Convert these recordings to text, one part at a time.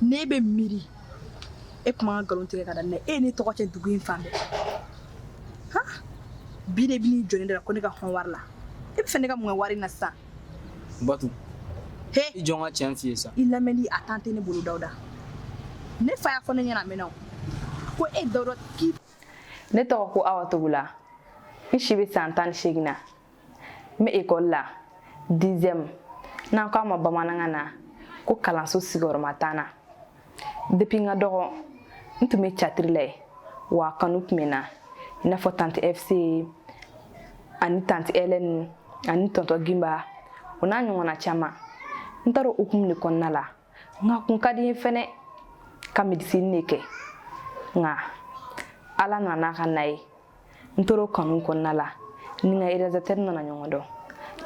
Ne bɛ miiri e kuma ka nkalon tigɛ ka da ne e ye ne tɔgɔ cɛ dugu in fan bɛɛ. Han, bi de bɛ n'i jɔ ne da la ko ne ka hɔn wari la. E bɛ fɛ ne ka mun kɛ wari in na sisan? Batu. He. I jɔ n ka tiɲɛ f'i ye sa. I lamɛnni a temps tɛ ne bolo, Dawuda. Ne fa y'a fɔ ne ɲɛna a mɛnna o, ko e Dawuda k'i Ne tɔgɔ ko Awa Togola. N si bɛ san 18 na. N bɛ ekɔli la dixième, n'an ko a ma bamanankan na ko kalanso sigiyɔrɔma tan na. Depuis n ka dɔgɔ, n tun bɛ théâtre la yen, wa a kanu tun bɛ n na, i n'a fɔ tante FC ani tante Hélène ani tonton Gimba, o n'a ɲɔgɔnna caman. N taara o hukumu de kɔnɔna la, nka kun ka di n ye fɛnɛ ka médecine de kɛ, nka Ala nana ka na ye. N tora o kanu kɔnɔna la ni n ka réalisateur nana ɲɔgɔn dɔn,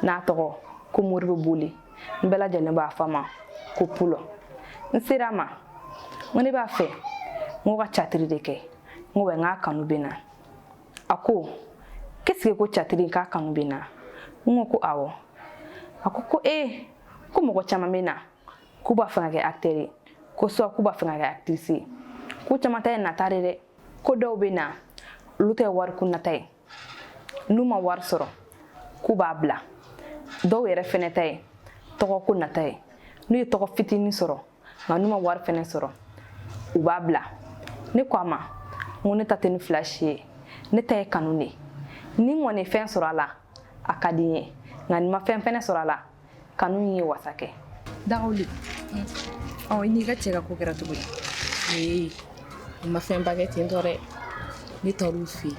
n'a tɔgɔ ko Moribo Boli, n bɛɛ lajɛlen b'a fɔ a ma ko Pulɔ. N sera a ma, n ko ne b'a fɛ n ko ka théâtre de kɛ, n ko wa n k'a kanu bɛ n na. A ko qu'est-ce que ko théâtre k'a kanu bɛ n na? N ko ko awɔ. A ko ko ee, ko mɔgɔ caman bɛ na k'u b'a fɛ ka kɛ acteur ye, ko soit k'u b'a fɛ ka kɛ actrice ye, k'u caman ta ye nata de dɛ, ko dɔw bɛ na, olu tɛ wariko nata ye, n'u ma wari sɔrɔ k'u b'a bila. Dɔw yɛrɛ fɛnɛ ta ye tɔgɔko nata ye, n'u ye tɔgɔ fitinin sɔrɔ, nka n'u ma wari fɛnɛ sɔrɔ, u b'a bila. Ne ko a ma n ko ne ta tɛ ni fila si ye, ne ta ye kanu de ye. Ni n kɔni ye fɛn sɔrɔ a la, a ka di n ye, nka ni ma fɛn fɛnɛ sɔrɔ a la, kanu in ye wasa kɛ. Dagawuli, ɔ, i n'i ka cɛ ka ko kɛra cogo di? Ee, n ma fɛnba kɛ ten tɔ dɛ. Ne taar'u fɛ yen,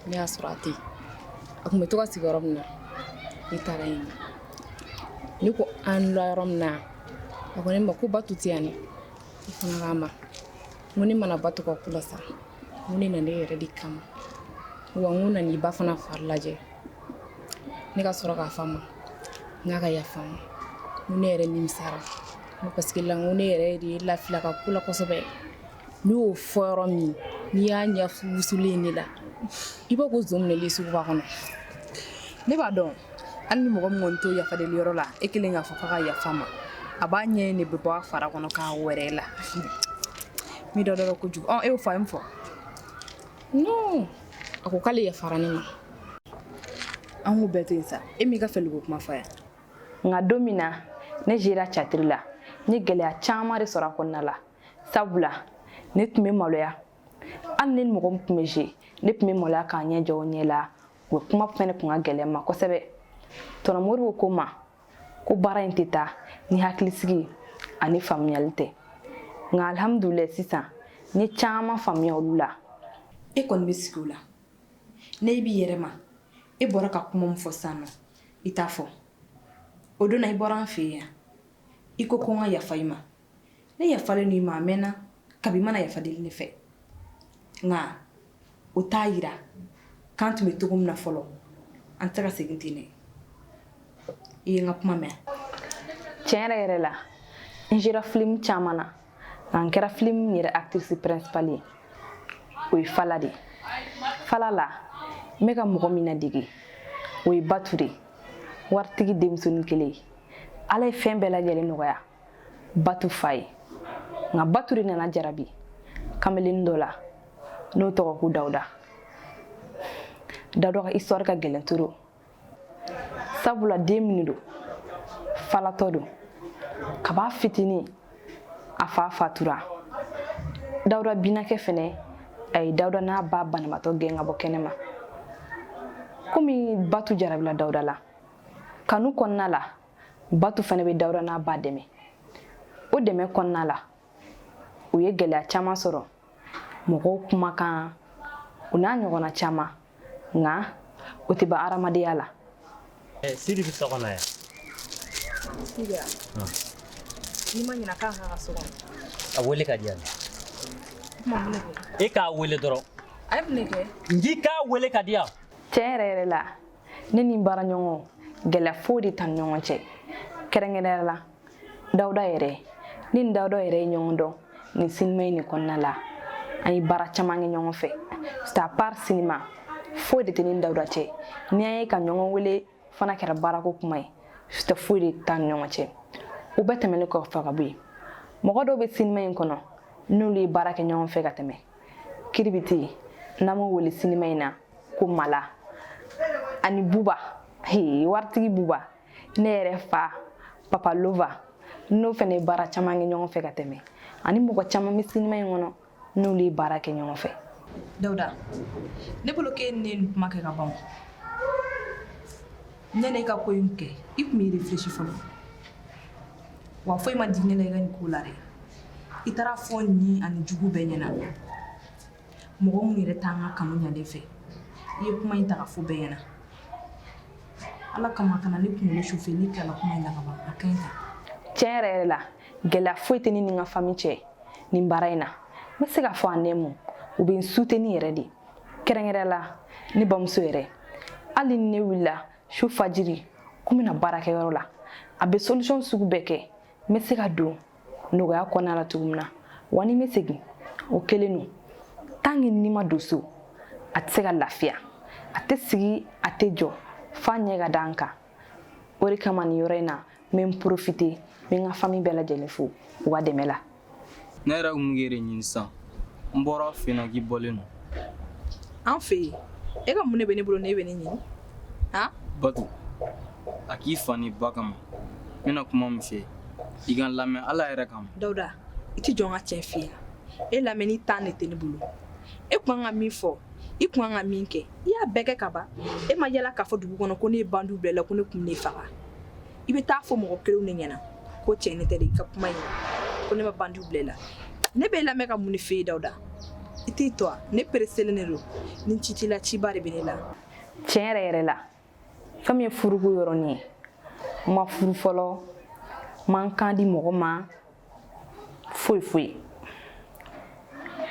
ne y'a sɔrɔ a tɛ yen. A tun bɛ to ka sigi yɔrɔ min na, ne taara yen. Ne ko an la yɔrɔ min na, a ko ne ma ko Batu tɛ yan dɛ. Ne fana k'a ma n ko ne mana Batu ka ko la sa, n ko ne nana e yɛrɛ de kama, wa n ko nana i ba fana fari lajɛ. Ne ka sɔrɔ k'a fɔ a ma n k'a ka yafa n ma, n ko ne yɛrɛ nimisara, n ko parce que la, n ko ne yɛrɛ de ye lafili ka ko la kosɛbɛ. Ne y'o fɔ yɔrɔ min, n'i y'a ɲɛ wusulen ne la, i b'a ko zon minɛlen suguba kɔnɔ. Ne b'a dɔn, hali ni mɔgɔ min kɔni t'o yafadeli yɔrɔ la, e kelen k'a fɔ k'a ka yafa ma, a b'a ɲɛ de bɛ bɔ a fara kɔnɔ k'a wɛrɛ la mi dɔ dɔ kojugu. Ɔ, e y'o fɔ, a ye mun fɔ? Non, a ko k'ale yafara ne ma. An k'o bɛɛ to yen sa. E m'i ka fɛliko kuma fɔ yan. Nka don min na ne sera théâtre la, n ye gɛlɛya caman de sɔrɔ a kɔnɔna la, sabula ne tun bɛ maloya. Hali ni mɔgɔ min tun bɛ jouer, ne tun bɛ maloya k'a ɲɛ jɔ o ɲɛ la. O kuma fɛnɛ tun ka gɛlɛn ma kosɛbɛ. Tonton Moribo ko n ma ko baara in tɛ taa ni hakilisigi ani faamuyali tɛ, nka alhamdulilayi, sisan n ye caman faamuya olu la. E kɔni bɛ sigi o la, ne b'i yɛrɛ ma. E bɔra ka kuma min fɔ sisan nɔ, i t'a fɔ o don na i bɔra an fɛ yen yan, i ko ko n ka yafa i ma. Ne yafalen don i ma a mɛnna, kabi i mana yafa deli ne fɛ, nka o t'a yira k'an tun bɛ cogo min na fɔlɔ, an tɛ se ka segin ten dɛ. I ye n ka kuma mɛn? Tiɲɛ yɛrɛ yɛrɛ la, n sera film caman na, nka n kɛra film yɛrɛ actrice principale ye, o ye Fala de ye. Fala la, n bɛ ka mɔgɔ min ladege, o ye Batu de ye, waritigi denmusonin kelen ye. Ala ye fɛn bɛɛ lajɛlen nɔgɔya Batu fa ye, nka Batu de nana jarabi kamalen dɔ la, n'o tɔgɔ ko Dawuda. Dawuda ka histoire ka gɛlɛn trop, sabula den min don, falatɔ don. Kab'a fitinin, a fa fatura. Dawuda binakɛ fɛnɛ, a ye Dawuda n'a ba banabaatɔ gɛn ka bɔ kɛnɛ ma. Komi Batu jarabila Dawuda la kanu kɔnɔna la, Batu fɛnɛ bɛ Dawuda n'a ba dɛmɛ. O dɛmɛ kɔnɔna la, u ye gɛlɛya caman sɔrɔ, mɔgɔw kumakan, o n'a ɲɔgɔnna caman, nka o tɛ ban hadamadenya la. Sidi bɛ so kɔnɔ yan. Sidi, n'i ma ɲinɛ k'a ka so kɔnɔ. A wele ka di yan. Kuma mun de kɛ? E k'a wele dɔrɔn. A ye mun de kɛ? N k'i k'a wele ka di yan. Tiɲɛ yɛrɛ yɛrɛ la, ne ni n baaraɲɔgɔn, gɛlɛya foyi de t'an ni ɲɔgɔn cɛ, kɛrɛnkɛrɛnnenya la Dawuda yɛrɛ. Ne ni Dawuda yɛrɛ ye ɲɔgɔn dɔn nin sinima in de kɔnɔna la. An ye baara caman kɛ ɲɔgɔn fɛ. C'est à part sinima, foyi de tɛ ne ni Dawuda cɛ. Ni an ye ka ɲɔgɔn wele fana, kɛra baarako kuma ye, tɛ foyi de t'an ni ɲɔgɔn cɛ. O bɛɛ tɛmɛnen kɔfɛ ka bɔ yen. Mɔgɔ dɔw bɛ sinima in kɔnɔ n'olu ye baara kɛ ɲɔgɔn fɛ ka tɛmɛ. Kiribiti n'an b'o wele sinima in na ko Mala, ani Buba, he waritigi Buba, ne yɛrɛ fa Papa Lova, n'o fana ye baara caman kɛ ɲɔgɔn fɛ ka tɛmɛ, ani mɔgɔ caman bɛ sinima in kɔnɔ n'olu ye baara kɛ ɲɔgɔn fɛ. Dawuda, ne bolo k'e ni ne ye nin kuma kɛ ka ban. Ne ne ka ko in kɛ, i tun b'i réfléchi fɔlɔ. Wa foyi ma jigin ne la i ka nin ko la dɛ. I taara fɔ ɲin ani jugu bɛɛ ɲɛna. Mɔgɔ minnu yɛrɛ t'an ka kanu ɲalen fɛ, i ye kuma in ta ka fɔ bɛɛ ɲɛna. Ala kama, kana ne kunkolo chauffer. Ne tilala kuma in na ka ban, a ka ɲi tan. Tiɲɛ yɛrɛ yɛrɛ la, gɛlɛya foyi tɛ ne ni n ka famille cɛ nin baara in na. N bɛ se k'a fɔ a nɛmu u bɛ n soutenir yɛrɛ de, kɛrɛnkɛrɛn la ne bamuso yɛrɛ. Hali ni ne wulila su fajiri ko n bɛna baarakɛyɔrɔ la, a bɛ solution sugu bɛɛ kɛ n bɛ se ka don nɔgɔya kɔnɔna la cogo min na. Wa ni n bɛ segin, o kelen don. Tant que n'i ma don so, a tɛ se ka lafiya, a tɛ sigi, a tɛ jɔ f'a ɲɛ ka da n kan. O de kama nin yɔrɔ in na, n bɛ n profiter, n bɛ n ka famille bɛɛ lajɛlen fo u ka dɛmɛ la. Ne yɛrɛ kun k'e de ɲini sisan. N bɔra fɛ na k'i bɔlen don. An fɛ yen, e ka mun de bɛ ne bolo ne bɛ ne ɲini han? Batu, a k'i fa ni ba kama, n bɛna kuma min fɛ, i ka n lamɛn Ala yɛrɛ kama. Dawuda, i ti jɔ n ka tiɲɛ f'i ye. E lamɛnni temps de tɛ ne bolo. E kun kan ka min fɔ, i kun kan ka min kɛ, i y'a bɛɛ kɛ ka ban. E ma yala k'a fɔ dugu kɔnɔ ko ne ye bandiw bila i la, ko ne kun ne faga. I bɛ taa fɔ mɔgɔ kelenw de ɲɛna ko cɛ ne tɛ de i ka kuma in ko ne ma bandiw bila i la. Ne bɛ lamɛn ka mun de f'e ye? Dawuda, i t'i to a ne pereselen de don. Ni ci t'i la, ciba de bɛ ne la. Tiɲɛ yɛrɛ yɛrɛ la, fɛn min ye furuko yɔrɔnin ye, n ma furu fɔlɔ, n ma n kan di mɔgɔ ma foyi foyi.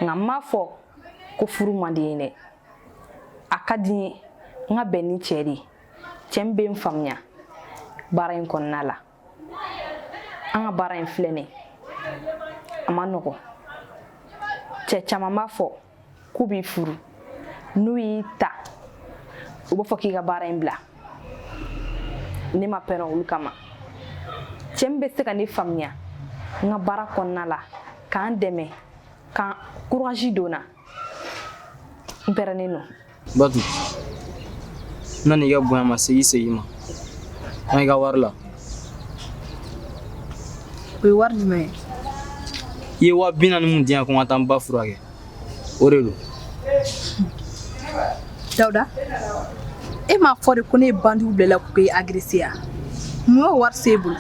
Nka n m'a fɔ ko furu man di n ye dɛ. A ka di n ye n ka bɛn ni cɛ de ye, cɛ min bɛ n faamuya baara in kɔnɔna la. An ka baara in filɛ nin ye, a ma nɔgɔn. Cɛ caman b'a fɔ k'u b'i furu, n'u y'i ta, u b'a fɔ k'i ka baara in bila. Ne ma pɛrɛn olu kama. Cɛ min bɛ se ka ne faamuya n ka baara kɔnɔna la, k'an dɛmɛ, k'an courage don n na, n pɛrɛnnen don. Batu, n nana i ka bonya ma segin segin ma an i ka wari la. O ye wari jumɛn ye? I ye 40 000 mun di yan ko n ka taa n ba furakɛ, o de don. Dawuda, e m'a fɔ de ko ne ye bandiw bila i la k'u k'e agressé ya? Mun y'o wari se e bolo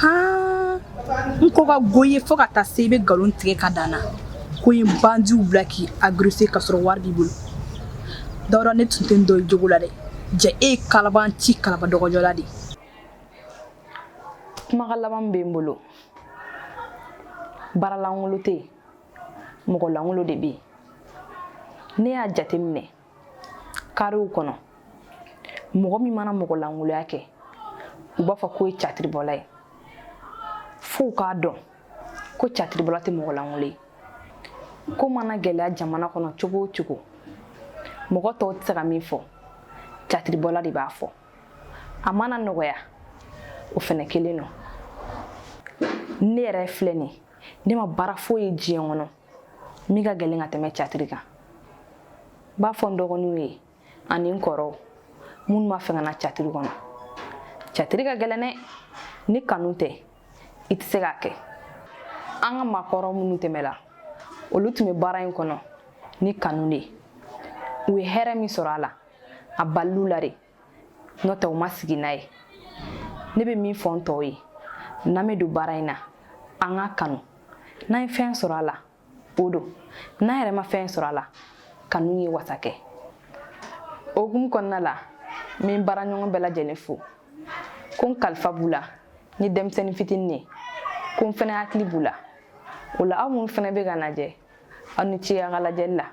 han? N ko ka go i ye fo ka taa se i bɛ nkalon tigɛ ka dan na ko n ye bandiw bila k'i agressé ka sɔrɔ wari b'i bolo. Dawuda, ne tun tɛ n dɔn i jogo la dɛ. Ja e ye kalaban ci kalaba dɔgɔjɔla de ye. Kumakan laban min bɛ n bolo, baara lankolon tɛ yen, mɔgɔ lankolon de bɛ yen. Ne y'a jateminɛ karew kɔnɔ, mɔgɔ min mana mɔgɔ lankolonya kɛ, u b'a fɔ k'o ye catiribɔla ye. F'u k'a dɔn ko catiribɔla tɛ mɔgɔ lankolon ye. Ko mana gɛlɛya jamana kɔnɔ cogo o cogo, mɔgɔ tɔw tɛ se ka min fɔ, catiribɔla de b'a fɔ. A mana nɔgɔya, o fɛnɛ kelen don. Ne yɛrɛ filɛ nin, ne ma baara foyi ye diɲɛ kɔnɔ min ka gɛlɛn ka tɛmɛ catiri kan. N b'a fɔ n dɔgɔninw ye ani n kɔrɔw minnu b'a fɛ ka na catiri kɔnɔ, catiri ka gɛlɛn dɛ. Ni kanu tɛ, i tɛ se k'a kɛ. An ka maakɔrɔ minnu tɛmɛla, olu tun bɛ baara in kɔnɔ ni kanu de ye. U ye hɛrɛ min sɔrɔ a la, a balil'u la de, n'o tɛ u ma sigi n'a ye. Ne bɛ min fɔ n tɔw ye, n'an bɛ don baara in na, an k'a kanu. N'an ye fɛn sɔrɔ a la, o don. N'an yɛrɛ ma fɛn sɔrɔ a la, kanu ye wasa kɛ. O hukumu kɔnɔna la, n bɛ n baaraɲɔgɔn bɛɛ lajɛlen fo ko n kalifa b'u la. N ye denmisɛnnin fitinin ye, ko n fɛnɛ hakili b'u la. O la, aw minnu fɛnɛ bɛ ka lajɛ, aw ni ce a ka lajɛli la.